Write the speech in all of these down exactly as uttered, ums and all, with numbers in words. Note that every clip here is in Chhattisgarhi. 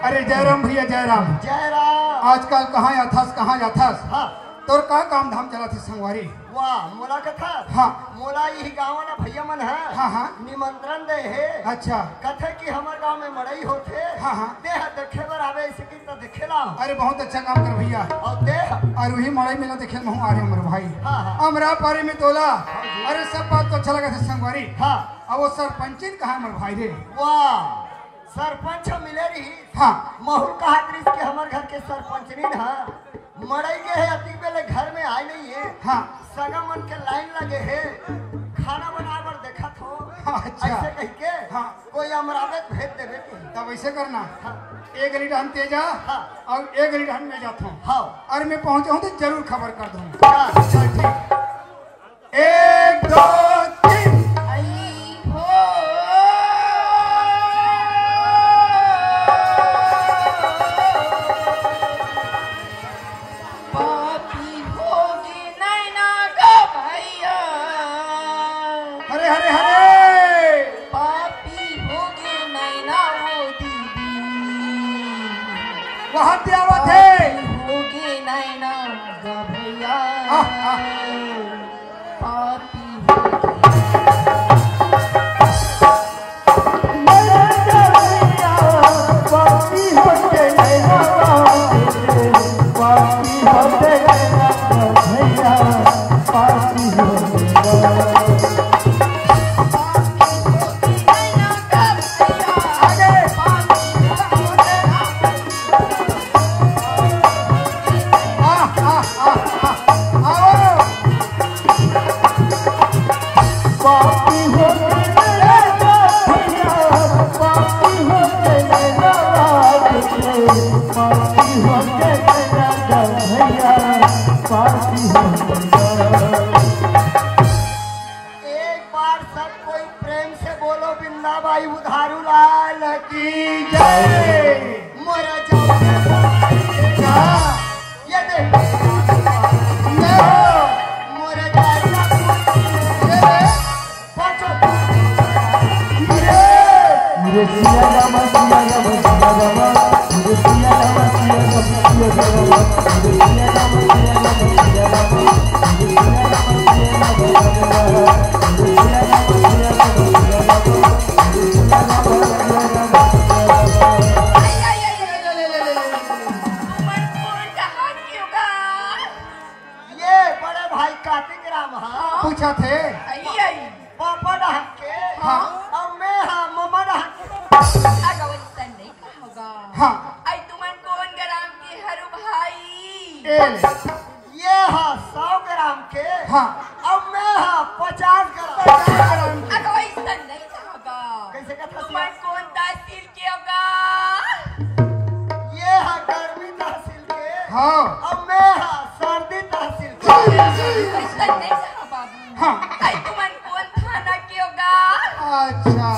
अरे जय राम भैया, जय राम। जय राम। आजकल कहाँ जाथस, कहाँ जाथस? हाँ। तोर का काम धाम चलत हे संगवारी? वाह, मोला कथा? हाँ। मोला इही गाँव ना भैया मन ह हाँ, हाँ। निमंत्रण दे हे। अच्छा। कथे कि हमर गाँव में मड़ई होथे। हाँ, हाँ। तेहा देखे बर आवे, ऐसे कि त देखे ला। अरे बहुत अच्छा काम कर भैया। अउ तेहा? अउ उही मड़ई मेला देखे महूँ आ रहे हमर भाई। हाँ, हाँ। अमरा पारी में तोला। हाँ जी। अरे सब बात तो अच्छा लगथे संगवारी। हाँ। अब वो सरपंचिन कहाँ हमर भाई रे? वाह। सरपंच ह मिले रहिस। हाँ। महूँ ल कहत रहिस कि हमर घर के सरपंचनी ह मड़ई गे हे, अतिक बेले घर में आय नइ हे। हाँ। सगा मन के लाइन लगे हे, खाना बनाए बर देखत हों। हाँ, अच्छा। अइसे कहिके हाँ। कोई अमरावत भेज देबे कि। तब अइसे करना, हाँ। एक गली डहन ते जा हाँ। अउ एक गली डहन में जात हों। हाँ। अउ में पहुँचहूँ त जरूर खबर कर दूँ। हाँ। चल ठीक। एक, दो, तीन। आई हो। पापी होगे नैना गा भैया। हरे, हरे, हरे। पापी होगे नैना वो दीदी। वहाँ क्या बात है? पापी होगे नैना गा भैया। आह, आह। पापी होगे। एक बार सब कोई प्रेम से बोलो, बिंदा बाई उधारू लाल की जय। मोरा जाऊ ये दे। मोरा जाऊ ये दे। पाँचों। ये बड़े भाई कातिक राम ह। पूछत हे। पापा डहक के। हाँ। अउ मैं ह ममा डहक के। अगवई तन नहीं कहोगा। हाँ। अई तुमन कोन ग्राम के हरु भाई? ए ले। ये ह सौ ग्राम के। हाँ। अउ मैं ह पचास ग्राम। पचास ग्राम के। अगवई तन नहीं कहोगा। कैसे कथा तुमन कोन तहसील के होगा? ये ह गर्मी तहसील के। हाँ। अउ मैं ह सर्दी तहसील के। कैसे नहीं कहा बाबू? हाँ। अई तुमन कोन थाना के होगा? अच्छा।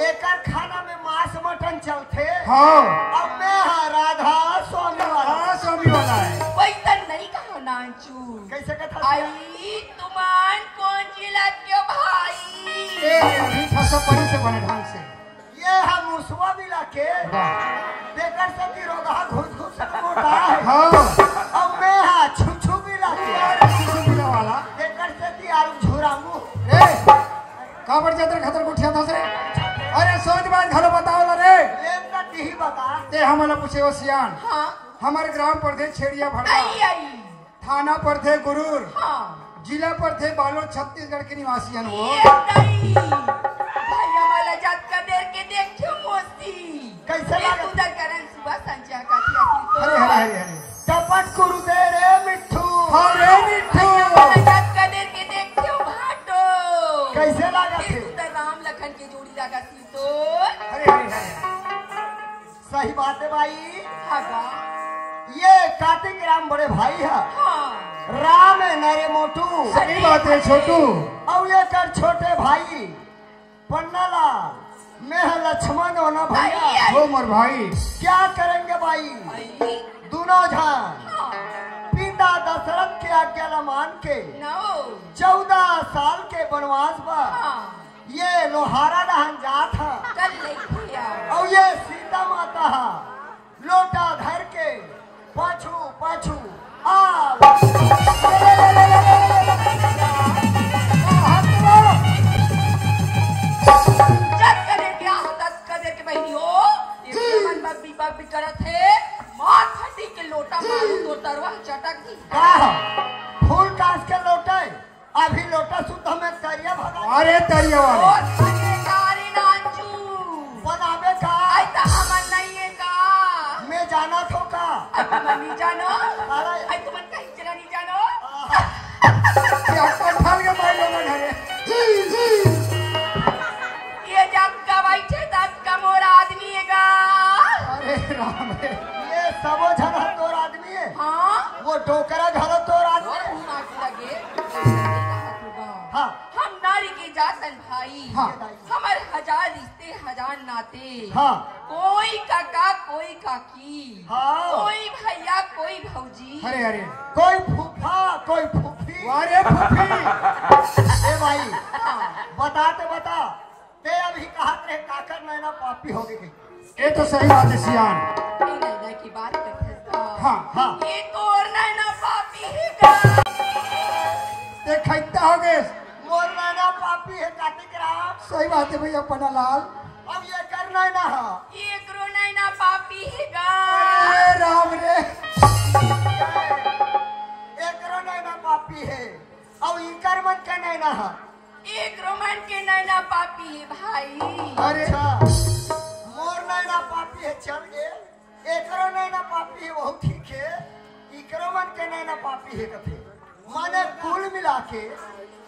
एकर खाना में मांस मटन चलथे। हाँ। अउ मैं ह राधा स्वामी वाला। राधा स्वामी वाला है। वैसन नहीं कहा नानचू। कैसे कथा? अई तुमन कोन जिला के हो भाई? ए, अभी फंसा पड़ी से बने ढंग से। ये ह मुसवा मिला के। वाह। तेकर से कि रोगहा घुस घुस के मोटा है। हाँ। अउ मैं ह छुछू मिला के। अरे, छुछू मिला वाला। तेकर से कि आलू झुरामू। ए, काबर जतर खतर गोठियाथस रे? अरे, सोच बात घलो बताओ ला रे। लेन का तिही बता। ते हमला पूछे हो सियान। हाँ। हमर ग्राम परथे छेड़िया भड़वा। आई, आई। थाना परथे गुरूर। हाँ। जिला परथे बालोद, छत्तीसगढ़ के निवासी हन वो। ये दई। भाई हमला जात का देर के देखियो मोसी। कैसे ये लागत? तू दर करन सुबह संचा का थिया सी तो। हरे, हरे, हरे, हरे। चपट कुरु दे रे मिट्ठू। हाँ रे मिट्ठू। भाई हमला जात का देर के देखियो भाटो। कैसे लागत ये हे? तू दर राम लखन के जोड़ी लागत सी तो। हरे, हरे, हरे। सही बात है भाई। हाँ बा। ये कातिक राम बड़े भाई है। हाँ। राम है नरे मोटू। सही बात है छोटू। अउ एकर छोटे भाई पन्नालाल, मैं ह लक्ष्मण होना भैया। आई, आई। वो मोर भाई। क्या करेंगे भाई? आई। दोनों झन हाँ। पिता दशरथ के आज्ञा ला मान के नो। चौदह साल के वनवास बर हाँ। ये लोहारा डहन जात ह। चल ले भैया। अउ ये सीता माता ह लोटा धर के पाछू पाछू आ। जग करे के आहो, दस करे के बहिनी हो। ये मन बब्बी बब्बी करत हे। मार फटी के लोटा मारू तो तरवा चटक दी। का ह? फूल कास के लोटा हे। अभी लोटा सुद्ध में तरिया भगा। अरे तरिया वाले। ओ सके कारी नाचू। बनावे का? आई त हमन नहीं है का? मैं जाना थो का? आई तुमन नहीं जानो? अरे। आई तुमन कहीं चला नहीं जानो? आहा। ये अक्का ठाल के मार लो ना घरे। ये जब का बैठे तब का मोर आदमी है का? अरे राम रे। ये सबो झन ह तोर आदमी है? हाँ। वो डोकरा घलो तोर आदमी और है? हूँ नाच लगे। हाँ। हम नारी के जातन भाई। हाँ। हमर हजार रिश्ते, हजार नाते। हाँ। कोई काका, कोई काकी। हाँ। कोई भैया, कोई भौजी। अरे, अरे। कोई फूफा, कोई फूफी। वाह रे फूफी। ए भाई, हाँ। बता ते बता, ते अभी कहत रहे काकर नैना पापी हो गई। ये तो सही बात है सियान। ये नैना की बात करते हैं तो। हाँ। हाँ। ये तोर नैना पापी है का? ते खैता हो गए। मोर नैना पापी है कार्तिक राम। सही बात है भैया पन्नालाल। अब ये कर नैना है। ये करो नैना पापी है का? अरे राम रे। ये करो नैना पापी है। अब इकर मन के नैना है। एक रोमन के नैना पापी है भाई। अरे। अच्छा, मोर नैना पापी है, चल गे। एकरो नैना पापी है, वहू ठीक है। इकरो मन के नैना पापी है कथे। माने कुल मिला के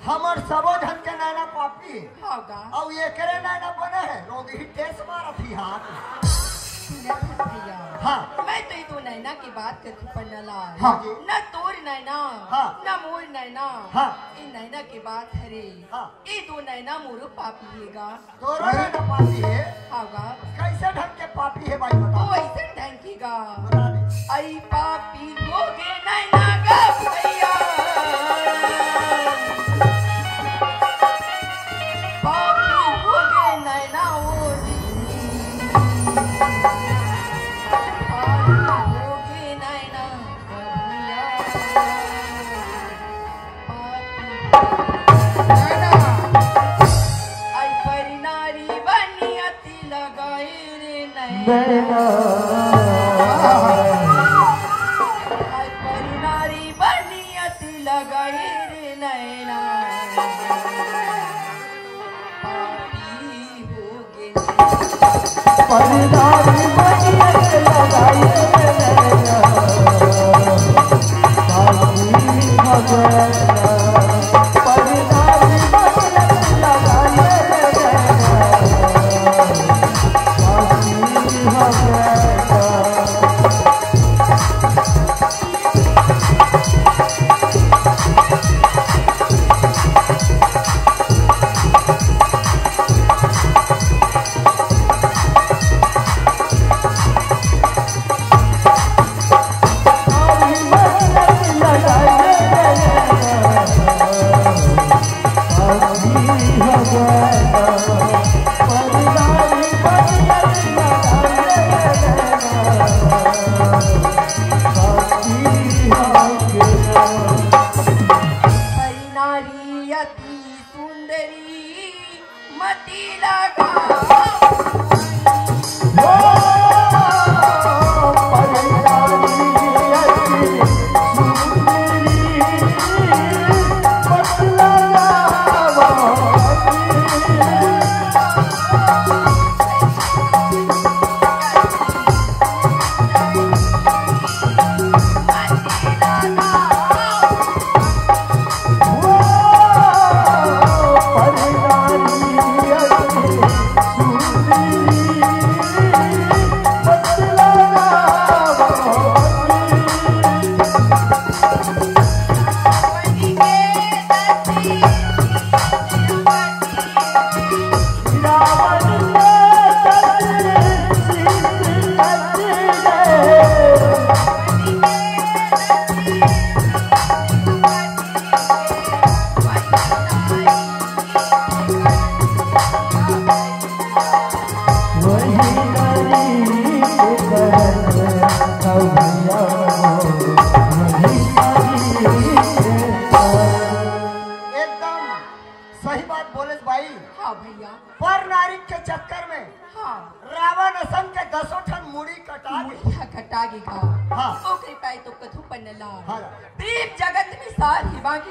हमर सबो झन के नैना पापी है। होगा। अउ एकरे नैना बने है, रोगही टेस मारत ही हाथ। सुनत हस भैया। हाँ। मैं तो ये दो नैना की बात करती पन्नालाल। हाँ। न तोर नैना, हाँ। न मोर नैना। हाँ। ये नैना की बात हरे। हाँ। ए दो नैना मोरो पापी हे गा। तोरो नैना पापी हे? हाँ गा। कैसे ढंग के पापी हे भाई बता। ओ ऐसे ढंग के गा। बता दे। आई पापी हो गे नैना गा भैया। पापी हो गे नैना ओ जी। पापी हो गे नैना गा भैया। पापी। आई परी नारी बनी अति लगाई रे नैना। नैना। आई परी नारी बनी अति लगाई रे नैना। पापी हो गे। परिणाम बनियत लगाई रे नैना, साथी भगवान। परिणाम बनियत लगाई रे नैना, साथी भगवान। नारी अति सुंदरी मति लगाओ।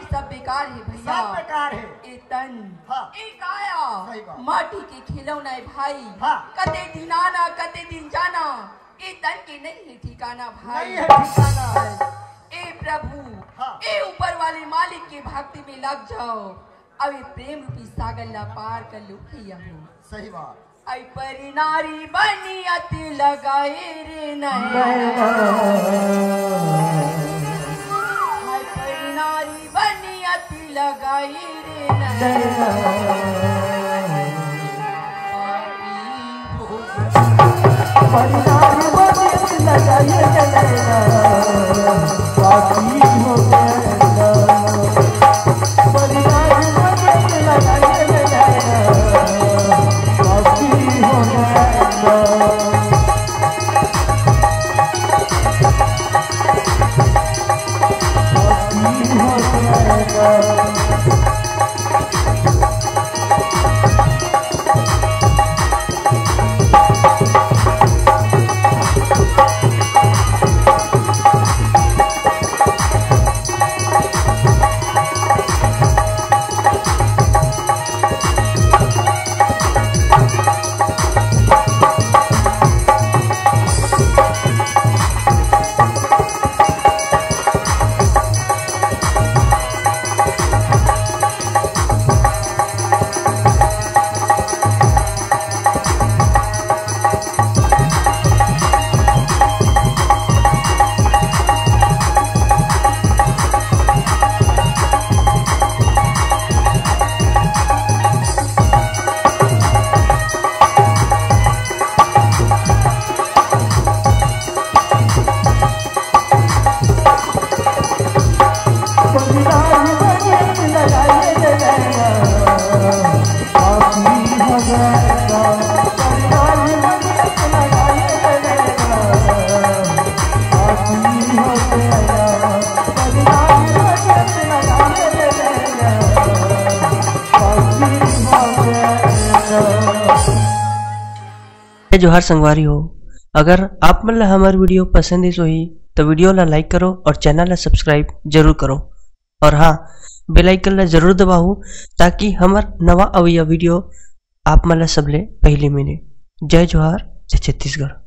सब बेकार हे भैया। सब बेकार हे। ए तन, हाँ। ए काया, सही बात। माटी के खिलौना हे भाई। हाँ। कते दिन आना, कते दिन जाना, ए तन के नहीं हे ठिकाना भाई। नहीं हे ठिकाना। ए प्रभु, हाँ। ए ऊपर वाले मालिक के भक्ति में लग जाओ, अउ ए प्रेम रूपी सागर ला पार कर लो भैया हो। सही बात। आई परी नारी बनी अति लगाए रे नैना। आई परी नारी बनी अति लगाए रे नैना। पापी हो गया। परी नारी बनी लगाए रे नैना। पापी हो गया। जय जोहार संगवारी हो, अगर आप मन ला हमर video पसंद आइस होही, तो video ला like करो और channel ला subscribe जरूर करो। और हाँ, bell icon ला जरूर दबाओ, ताकि हमर नवा अवइया video आप मन ला सबले पहली मिले। जय जोहार, जय छत्तीसगढ़।